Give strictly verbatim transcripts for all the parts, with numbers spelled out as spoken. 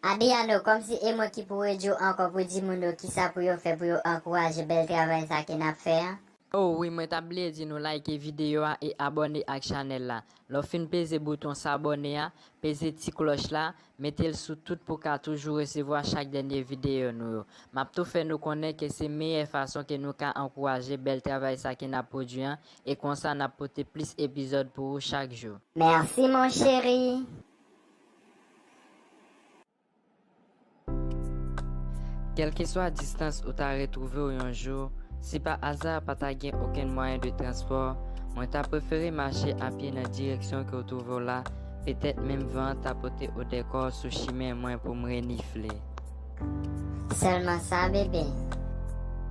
Adriano, kòmsi e mwen ki pou redi w ankò pou di moun yo kisa pou yo fè pou yo ankouraje bèl travay sa ke n ap fè an? Oh wi, mwen t ap bliye di nou like videyo a e abòne ak chanèl la. Lè w fin peze bouton sabòne a, peze ti klòch la, mete l sou tout pou w ka toujou resevwa chak dènye videyo nou yo. M ap tou fè nou konnen ke se meyè fason ke nou ka ankouraje bèl travay sa ke n ap pwodui an, e konsa n ap pote plis epizòd pou ou chak jou. Merci, mon chéri. Kèlkeswa distans ou ta retwouve w yon jou, si pa aza pa ta gen okenn mwayen de transpò, mwen ta prefere mache a pye nan direksyon ke w twouve w la, petèt menm van an ta pote odè kò w sou chimen mwen pou m renifle. Sèlman sa, bebe?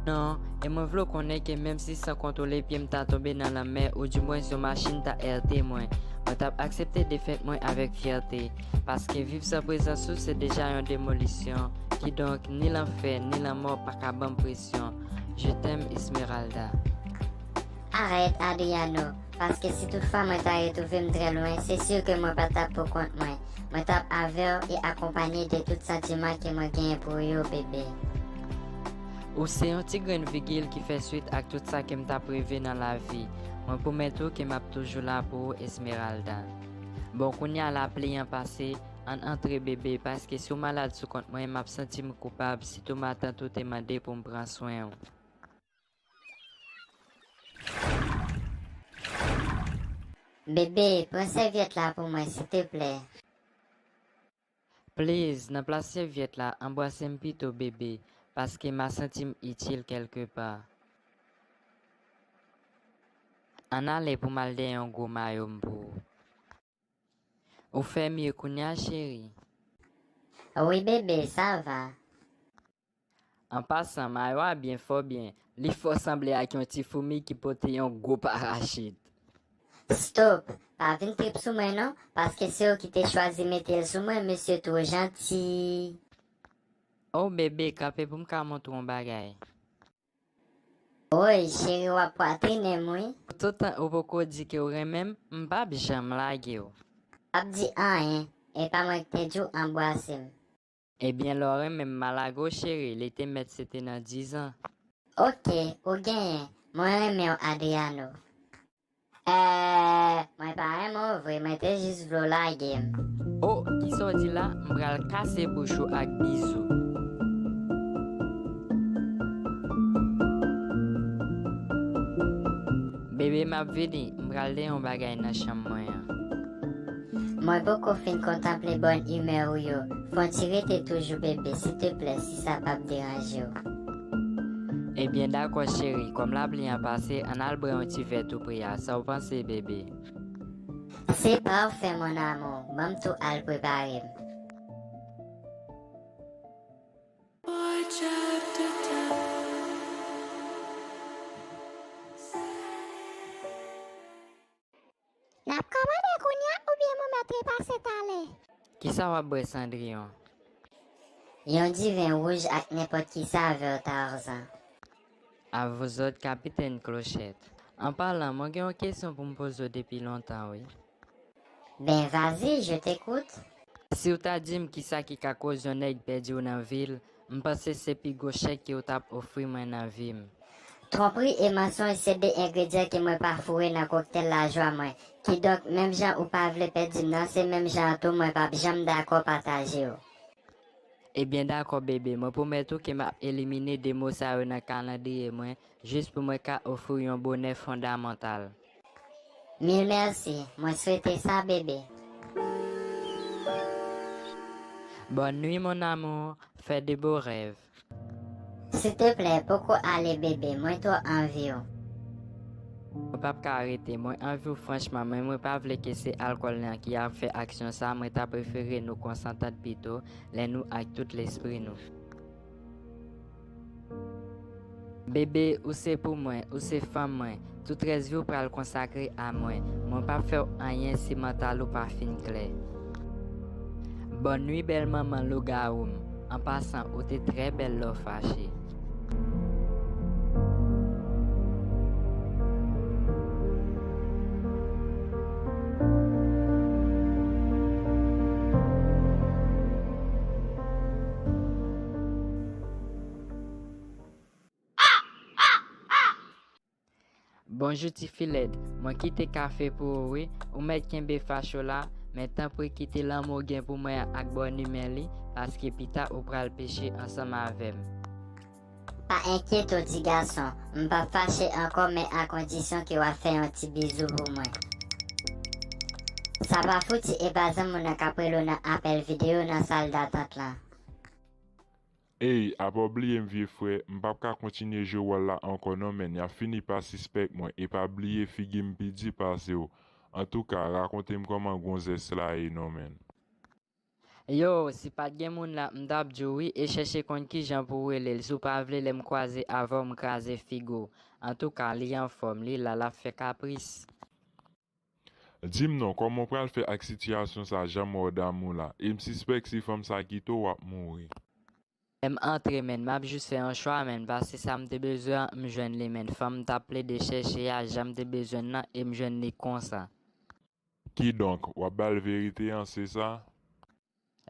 Non, e mwen vle w konnen ke menm si san kontwole pye m ta tonbe nan lanmè, oudimwens yon machin ta erte mwen, mwen t ap aksepte defèt mwen avèk fyète, paske viv san prezans ou se deja yon demolisyon. Kidonk, ni lanfè, ni lanmò pa ka ban m presyon. Je t'aime, Esmeralda. Arèt, Adriano, paske si toutfwa mwen ta retwouve m trè lwen, se si ke mwen pa t ap pou kont mwen. Mwen t ap avè w e akonpanye de tout santiman ke mwen genyen pou ou yo, bebe. Ou se yon ti grenn vigil ki fè swit ak tout sa ke m t ap reve nan lavi. Mwen pwomèt ou ke m ap toujou la pou ou, Esmeralda. Bon, kounye a lapli an pase, ann antre, bebe, paske si w malad sou kont mwen, m ap santi m koupab, sitou matant ou te mande pou m pran swen w. Bebe, pran sèvyèt la pou mwen, siteplè. Please, nan plas sèvyèt la, anbwase m pito, bebe, paske m a santi m itil kèlkepa. Ann ale pou m al dèyè yon gwo mayo m pou ou. Ou fè mye kounye a, cheri. Wi, bebe, sa va. An pasan, mayo a byen fò byen. Li fò sanble ak yon ti foumi ki pote yon gwo parachit. Stop! Pa vin trip sou mwen non, paske se ou ki te chwazi mete l sou mwen, mesye two janti. Oh, bebe, kanpe pou m ka montre w yon bagay. Woy, cheri, w ap pwatrinen m, wi. Toutan ou poko di ke w renmen m, m p ap janm lage w. W ap di anyen, e pa mwen ki te di w anbwase m. Ebyen, lè w renmen m, m a lage w, cheri, li te mèt se te nan dizan. Oke, ou genyen. Mwen renmen w, Adriano. Èè, mwen pa renmen w vre, mwen te jis vle w lage m. O, kisa w di la? M pral kase bouch ou ak bizou. Bebe, m ap vini, m pral dèyè yon bagay nan chanm mwen an. Mwen poko fin kontanple bòn imè ou yo. Fè w ti rete toujou, bebe, siteplè, si sa p ap deranje w. Ebyen, dakò, cheri. Kòm lapli an pase, ann al bwè yon ti vè tou pre a. Sa w panse, bebe? Se pafè, mon amour. Ban m tou al prepare m. N ap kòmande kounye a oubyen mwen mèt repase talè? Kisa w ap bwè, Cendrillon? Yon diven wouj ak nenpòt ki savè, Tarzan. A vous autres, Capitaine Clochette. An palan, mwen gen yon kesyon pou m poze w depi lontan, wi. Ben, vas-y, je t'écoute. Si w ta di m kisa ki ka koz yon nèg pèdi w nan vi l, m panse se pi gwo chèk ke w t ap ofri mwen nan vi m. Twonpri e mansonj se de engredyan ke mwen pa foure nan koktèl lajwa mwen. Kidonk, menm jan ou pa vle pèdi m nan, se menm jan an tou mwen p ap janm dakò pataje w. Ebyen, dakò, bebe, mwen pwomèt ou ke m ap elimine de mo sa yo nan kalandriye mwen, jis pou mwen ka ofri w yon bonè fondamantal. Mil mèsi, mwen swete sa, bebe. Bonne nuit, mon amour, fais de beaux rêves. Siteplè, poko ale, bebe, mwen twò anvi w. Mwen p ap ka rete, mwen anvi w franchman, men mwen pa vle ke se alkòl lan ki ap fè aksyon sa, mwen ta prefere nou konsantant pito, lè nou ak tout lespri nou. Bebe, ou se pou mwen, ou se fanm mwen, tout rès vi w pral konsakre a mwen. Mwen p ap fè w anyen si mantal ou pa fin klè. Bonne nuit, bèl manman lougawou m. An pasan, ou te trè bèl lè w fache. Bonjou tifi lèd, mwen kite kafe pou ou wi, ou mèt kenbe fache w la, men tanpri kite lanmou w gen pou mwen an ak bòn imen li, paske pita ou pral peche ansanm avè m. Pa enkyete w ti gason, m p ap fache ankò men a kondisyon ke w ap fè yon ti bizou pou mwen. Sa pa fouti e pa zanmi w nan k ap rele w nan apèl videyo nan sal datant lan. Ey, apa w bliye m vye frè, m p ap ka kontinye jwe wòl la ankò non menn, y ap fini pa sispèk mwen e pa bliye figi m pi di pase w. Antouka, rakonte m kòman gwonzès la ye non menn. Yo, si pa t gen moun la, m t ap di w wi e chèche konn kijan pou w rele l, si w pa vle lè m kwaze avè w m kraze figi w. Antouka, li anfòm, li la, l ap fè kapris. Di m non, kòman w pral fè ak sitiyasyon sa janm wè w damou la, e m sispèk si fanm sa kite w w ap mouri. Lè m antre menn, m ap jis fè yon chwa menn, paske sa m te bezwen an, m jwenn li menn, fanm m t ap plede chèche a, jan m te bezwen l nan, e m jwenn li konsa. Kidonk, w ap ba l verite an, se sa?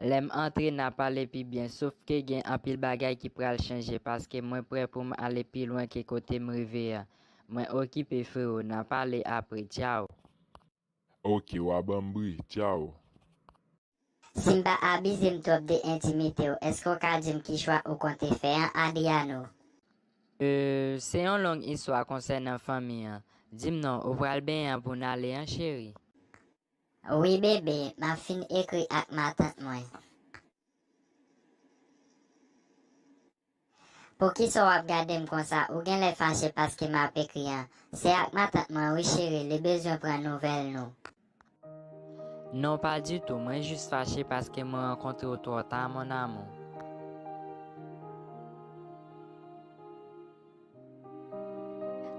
Lè m antre n a pale pi byen, sof ke gen anpil bagay ki pral chanje paske mwen prè pou m ale pi lwen ke kote m rive a. Mwen okipe frero, n a pale apre, tchaw. Ok, w a ban m bri, tchaw. Si m pa abize m twòp de entimite w, èske w ka di m ki chwa ou konte fè an, Adriano? Euh, se yon long istwa konsènan fanmi an. Di m non, ou pral benyen an pou n ale an, cheri? Wi bebe, m ap fin ekri ak matant mwen. Poukisa w ap gade m konsa? Ou genlè fache paske m ap ekri an. Se ak matant mwen wi cheri, li bezwen pran nouvèl nou. Non, pa ditou, mwen jis fache paske mwen rankontre w twò ta, mon amour.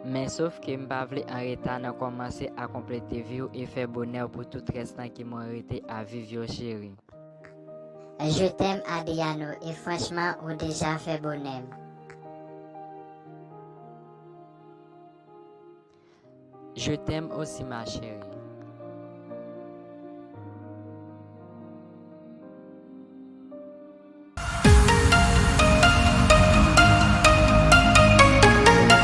Men sof ke m pa vle anreta nan kòmanse a konplete vi w e fè bonè w pou tout rès tan ke mwen rete a viv yo, cheri. Je t'aime Adriano, e franchman ou deja fè bonè m. Je t'aime aussi, ma chérie.